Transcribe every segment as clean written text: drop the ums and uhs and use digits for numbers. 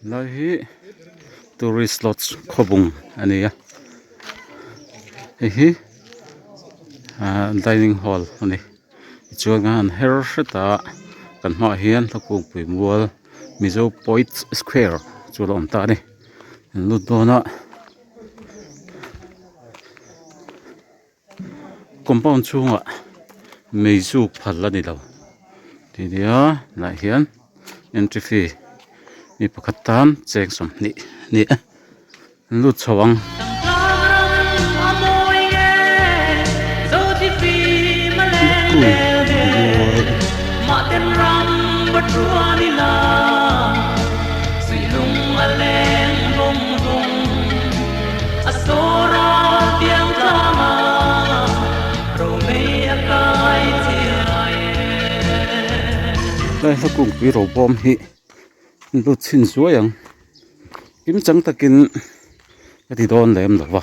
Helai hi tourist lodge khawbung a ni a hei hi ahh dining hall a ni tichuan an her hret a kan hmaah hian hlakungpui mual mizo poets square chu a lo awm ta a ni an lut dawn a. Compound chhungah meizuk phal a ni lo ti nia lah hian entry fee mi pakhat tan cheng 20 a ni a an lut chho ang. Helai hla kungpui ro bawm hi lut chhin zuai ang kim chang takin ka ti dawn lem lo va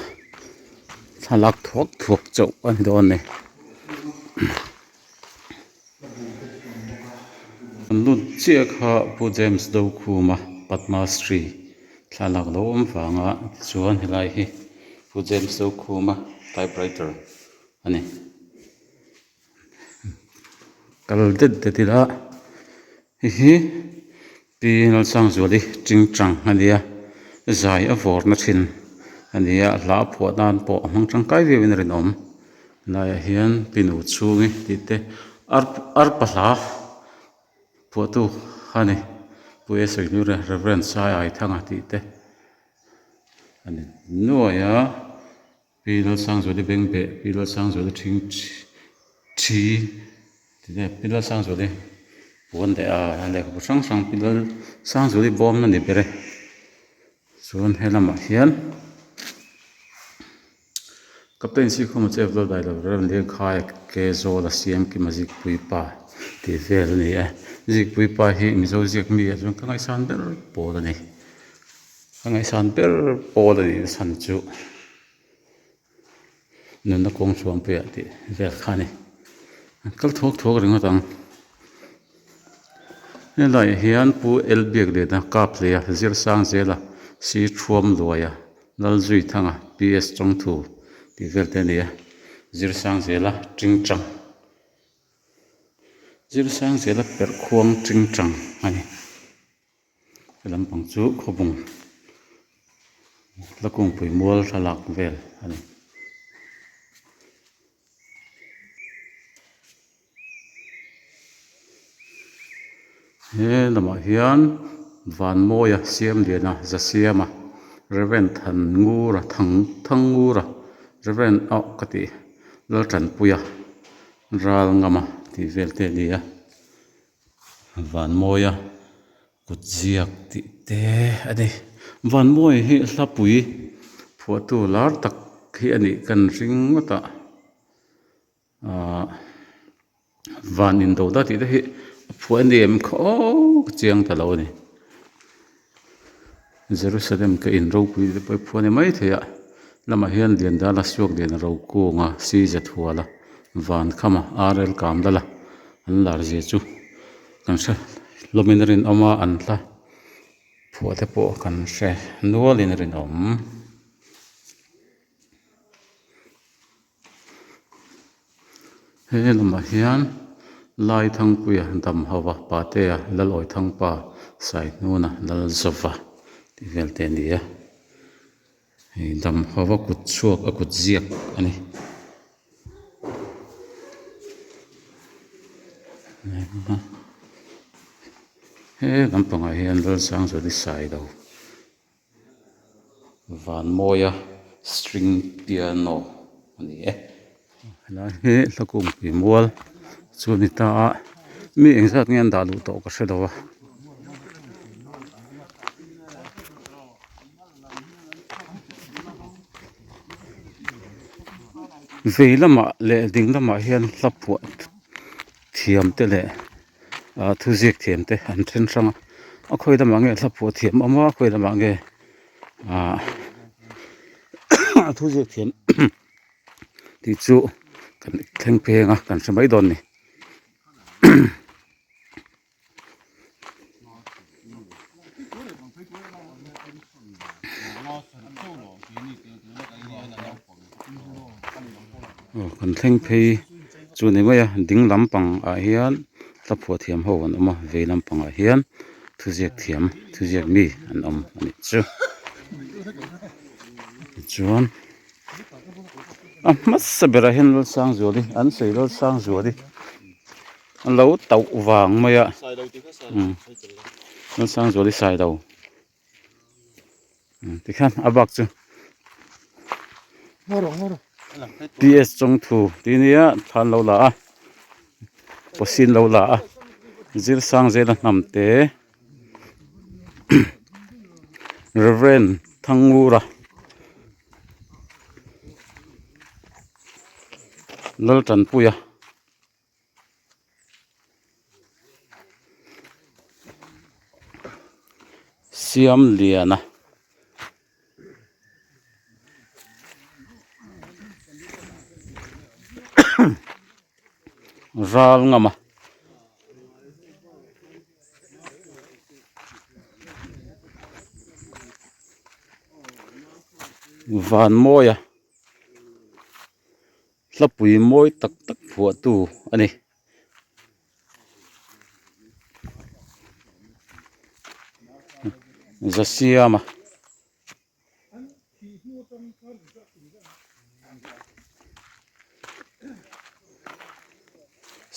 thlalak thuak thuak chauh a ni dawn a ni. An lut chiah kha Pu James Dokhuma Padma Shri thlalak lo awm vanga tichuan helai hi Pu James Dokhuma typewriter a ni. Kal det det ila hei hi Pi Lalsangzuali Tingtang a nia zai a vawrna thin a ni a hla a phuah nan pawh a hmang tangkai viauin a rinawm helaiah hian pi nu chhungi tih te arpa hla phuahtu a ni Pu E Sawihnura Reverend Sai Aithanga tih te a ni nuai a. Pi Lalsangzuali Bengbeh, Pi Lalsangzuali Thing Thi ti te Pi Lalsangzuali puan leh a lehkhabu hrang hrang Pi Lalsangzuali bawmna ni ber e chuan he lamah hian Captain Sikhawma chu Evlal Dailo Rev Lengkhaia ke zawl a siam kim a Zikpui pa tih vel a ni e Zikpui pa hi Mizo ziak mi ah chuan ka ngaihsan ber pawl a ni. Ka ngaihsan ber pawl a nih chhan chu nunna kawng chhuanpuiah tih vel kha a ni an kal thuak thuak ringawt ang helaiah hian pu L Biakliana kap hlei a zir sang zel a si thuam luai a Lalzui thanga P S Chawngthu tih vel te a ni a zir sang zel a tingtang zir sang zel a perh khuang tingtang a ni. He lampang chu khawbung la kungpui mual thlalak vel a ni. He lamah hian Vanmawia Siamliana Zasiama Rev Thanngura Thangngura Rev ah ka tih Laltanpuia Ralngama tih vel te a ni a. Vanmawia kut ziak tih te a ni. Vanmawia hi hlapui phuahtu lar tak hi a nih kan ring ngawt a ahh van indo ta tih te hi a phuah a ni em kha aw ka chiang ta lo a ni. Jerusalem ka in ropui te pawh hi phuah a ni maithei a lamah hian Liandala Suakliana Rokunga Siza Thuala Vankhama R L Kamlala an lar zia chu kan hre hlawmin a rinawm a an hla phuah te pawh kan hre nualin a rinawm. He lamah hian Laithangpuia Damhauva Patea Lalawithangpa Saihnuna Lalzova tih vel te a ni a hei Damhauva kut chhuak a kut ziak a ni. He lampangah hian Lalsangzuali Sailo. Vanmawia string piano a ni e helai hi hlakungpui mual chu a ni ta a mi engzat nge an dah luh tawh ka hre lo a. Vei lamah leh ding lamah hian hla phuah thiam te leh ah thu ziak thiam te an then hrang a a khawi lamah nge hla phuah thiam awm a khawi lamah nge ah thu ziak thiam tih chu kan thleng pheng a kan hre mai dawn a ni. Aw kan thleng phei chu ni mai a ding lampang ah hian hla phuah thiam ho an awm a vei lampang ah hian thuziak thiam thuziak mi an awm a nih chu tichuan a hmasa berah hian Lalsangzuali an sawi Lalsangzuali a lo tauh vang mai a umm Lalsangzuali sailo. Tikhian a bak chu PS Chawngthu tih ania thla an lo la a pawsin lo la a zir sang zela hnam te Reverend Thangura Laltanpuia. Siam lian a ral ngam a. Van mawi a. Hlapui mawi tak tak phuahtu a ni. Zasiama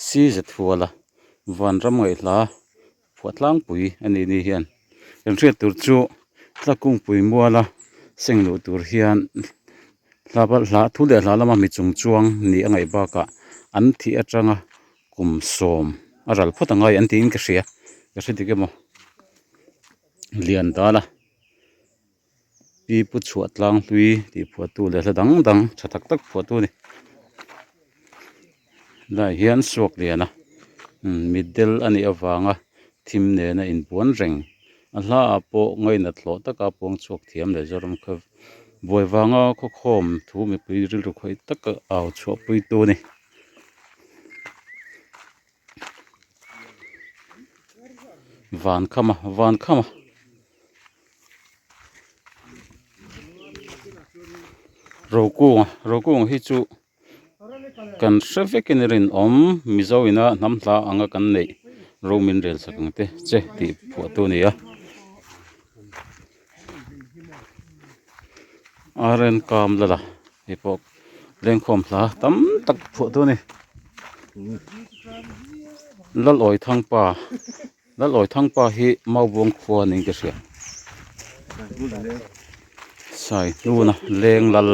Sizathuala Vanram ngaihhla phuah tlangpui a nih ni hian kan hriat tur chu Tlakungpui muala seng luh tur hian hla hla thu leh hla lama mi chung chuang nih a ngaih bakah an thih atanga kum sawm a ral phawt a ngai an tiin ka hria ka hre dik emaw lian dal a pi pu chhuah tlang hlui tih phuahtu leh hla dang dang tha tak tak phuahtu a ni helaiah hian suak lian a mitdel a nih avanga thim nena inbuan reng a hla ah pawh ngainat hlawh taka puang chhuak thiam leh Zoram khaw buai vanga khawkhawm thu mipui rilru khawih taka au chhuah pui tu a ni. Van kham a van kham a Rokunga Rokunga hi chu kan hre vekin a rinawm Mizo ina hnam hla anga kan neih ro min rel sak ang te che tih phuah tu a ni a R N Kamlala hei pawh lengkhawm hla tam tak phuah tu a ni Lalawi Thangpa. Lalawi Thangpa hi Maubuang khua niin ka hria. Sai hnuna leng lal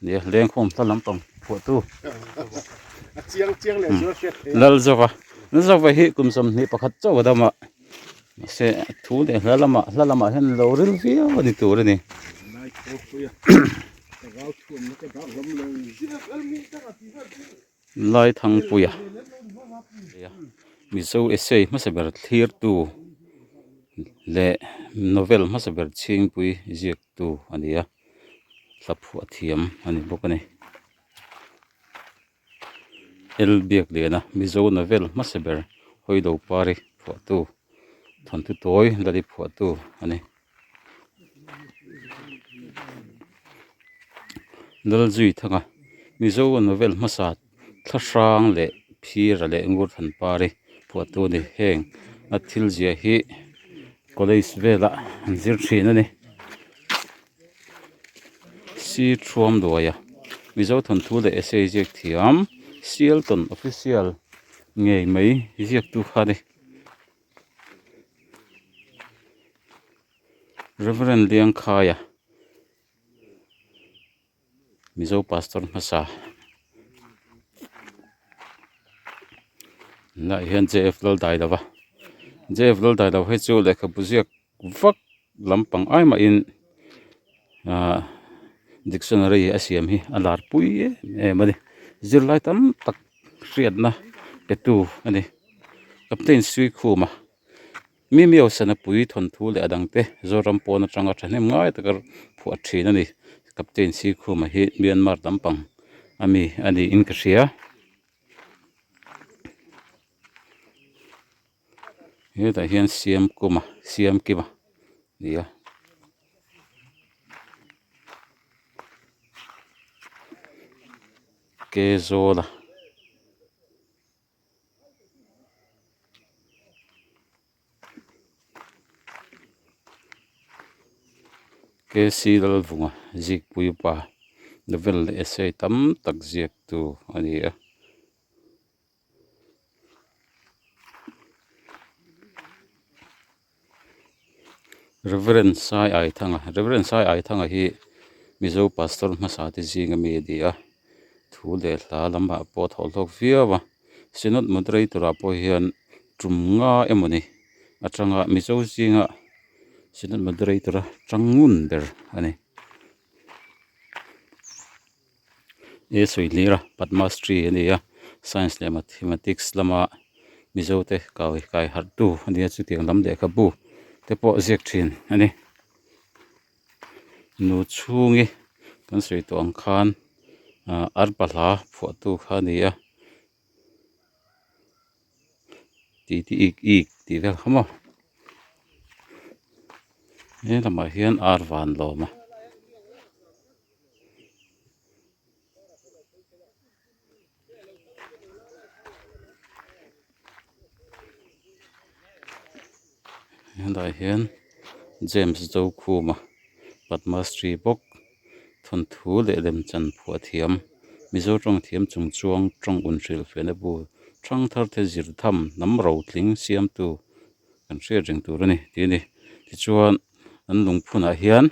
nia leng khawm hla lampang phuahtu lal zawka lal zawka hi kum 21 chauh a dam a mahse thu leh hla lamah hla lamah hian lo ril viau a ni tur a ni. Laithangpuia Mizo essay hmasa ber thlirtu leh novel hmasa ber chhingpui ziaktu a ni a hla phuah thiam a ni bawk a ni. L Biakliana Mizo novel hmasa ber Hawilo Pari phuahtu thawnthu tawi Lali phuahtu a ni. Lalzuithanga Mizo novel hmasa thla hrang leh phira leh ngur than pari phuahtu a ni. Heng a thil ziah hi college velah an zir thin a ni. Si Thuam Duaia Mizo thawnthu leh essay ziak thiam Sialton official ngei mai ziaktu kha a ni. Reverend Liangkhaia Mizo pastor hmasa tunah hian J F Laldailova J F Laldailova hi chu lehkhabu ziak vak lampang ai mahin ahh dictionary a siam hi a lar pui em em a ni zirlai tam tak hriatna pe tu a ni captain Suikhuma Mimio Sanapui thawnthu leh a dangte Zoram pawn atanga thahnem ngai taka phuah thin a ni captain Suikhuma hi Myanmar lampang ami a niin ka hria. Hetah hian siam kuma siam kima ni a. Kezawla. KC Lalvunga Zikpui pa novel leh essay tam tak ziaktu a ni a. Reverend Sai Aithanga Reverend Sai Aithanga hi Mizo pastor hmasa te zinga mi a ni a thu leh hla lamah pawh a thawh hlawk viau a Synod moderator ah pawh hian tum nga emawni atanga Mizo zinga Synod moderator a tang ngun ber a ni. He sawi hlir a Padma Shri a ni a science leh mathematics lama Mizo te kai kai harh tu a ni a chutiang lam lehkhabu te pawh ziak thin a ni nu chhungi kan sawi tawh ang khan ah arpa hla phuah tu kha a ni a tih te ik ik tih vel kha maw he lamah hian ar van lawm a. Helai hian James Zokhuma Padma Shri bawk thawnthu leh lemchan phuah thiam Mizo tawng thiam chung chuang tawng un hrilh fiahna bu hrang thar te zir tham hnam rotling siamtu kan hriat reng tur a ni tih a ni tichuan an lungphunah hian.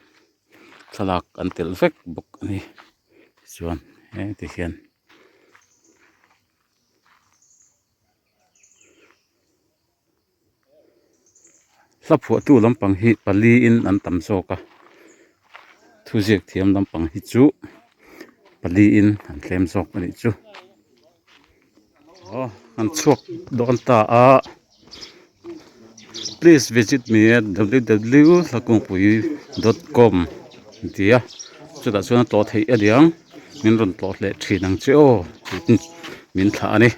Thlalak an telh vek bawk a ni tichuan hengte hian hla phuahtu lampang hi pali in an tam zawk a thuziak thiam lampang hi chu pali in an tlem zawk a nih chu aw an chhuak dawn ta a please visit me at w w hlakungpui dot com an ti a chutah chuan a tlawh theih a niang min rawn tlawh leh thin ang che aw tiin min thlah a ni.